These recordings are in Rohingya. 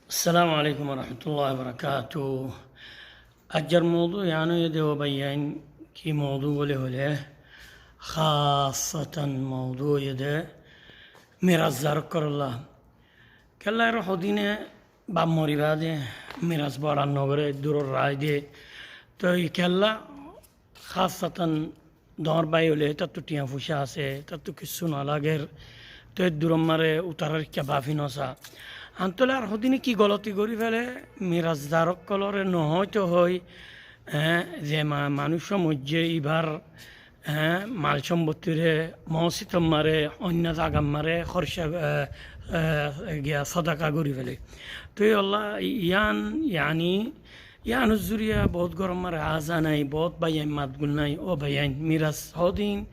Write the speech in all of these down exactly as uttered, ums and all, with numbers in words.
Assalamu alaikum warahmatullahi wabarakatuh. Ajjar moudu yián óiye de, ó báiyain, ki moudu bóli hoilé, hássatan moudu óiye de miras zar ókkolólla. Kiyólla ar hodine baf mori baade miras borat nogoré, duror raái de. Toi kiyólla hássatan doóñr bái óile, ítarattú thiañ fuicá asé, ítarattú kissú no lager, toi eddur ammare utarar ikká bafi no sa. Antóle ar hodine ki goloti gorí fele, miras zar ókkolóre no hoóito hoói, eé, ze ma-, manúic moijjé ibar, eé, mal cómbottire, moosít ammare, oinno zaga ammare, hórca, eé, eé, giya sodaka gorí fele. Toi ólla yián, yani, yián or zoriya bout gór ammare aza nai, bout báiyain matgul nai, ó báiyain, miras hodin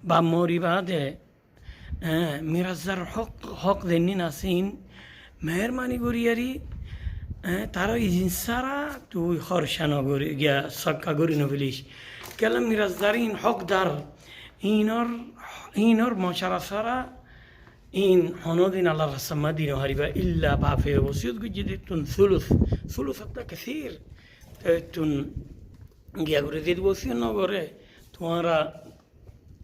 baf mori baade, eé, miras zar hók, hók zennin asé ín, meérbani gorí yari, eé, tarár izin sára tui hórca no gorí, giya sodaka gorí no felis. Kiyólla miras zar ín hókdar, ínor, ínor mocara sára, ín honódin Allar rastar maze di no faribá, illa bafe wosiyot goijjé de ettún sulus, sulus ottá kesir, toi ettún giya gorí zodi wosiyot no goré, tuáñra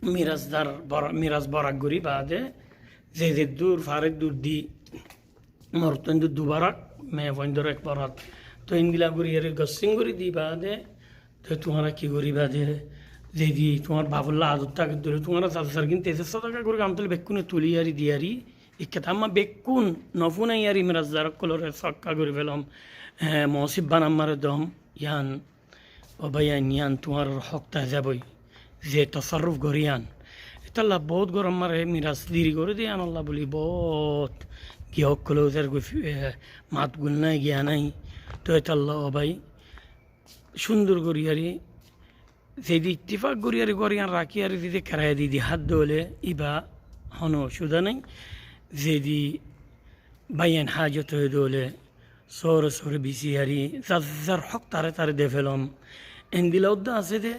miras zar bor-, miras borat gorí baade, ze zeddur fare eddur di, morotfuain eddur du borat, mefuain eddur ek borat. Toi endilla gorí yari gossín gorí di baade, toi tuáñra ki goríba de, zodi tuáñr bafolla adot táke dóre, tuáñra zar zar gín teze sodaka gorí, antóle bekkúne tuli yari di yari, ikká tamma bekkún no funai yari miras zar ókkolóre sodaka gorí felom, eé, moosít banam mare dom, yián, ó báiyain, yián tuáñrar hók táke zeboi, ze tosarruf gorí yián. Ítalla bout gór ammare miras diri gorí de yián ólla bóli bout giya ókkolóu zar goi, eé, matgul nai, giya nai. Toi ítalla ó bái, cúndor gorí yari, zodi ittifak gorí yari gór yián rakí yari zodi keraya di di hádde óile, iba hono ocuda nai. Zodi báiyain hájot óiye de óile, sóore sóore bisi yari, zar zar hók tare tare de felom. Endilla ódda asé de,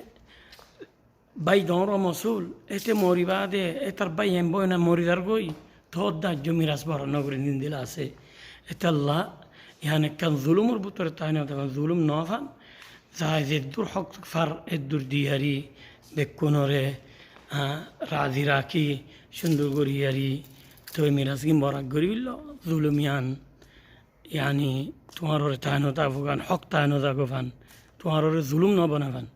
bái doóñr mosul, éte mori baade, étar báiyain bóin mori zargoi, toi ódda aijjó miras borat no gorí endilla asé. Étalla, yián ekkán zulumor bútore tái no tákon, zulum no fan, zai zeddur hók far eddur di yari, bekkúnore, ah, razi rakí, cúndor gorí yari, toi miras gín borat gorí féllo, zulum yián, yani, tuáñrore tái no tákon, hók tái no tákon fan, tuáñrore zulum no bana fan.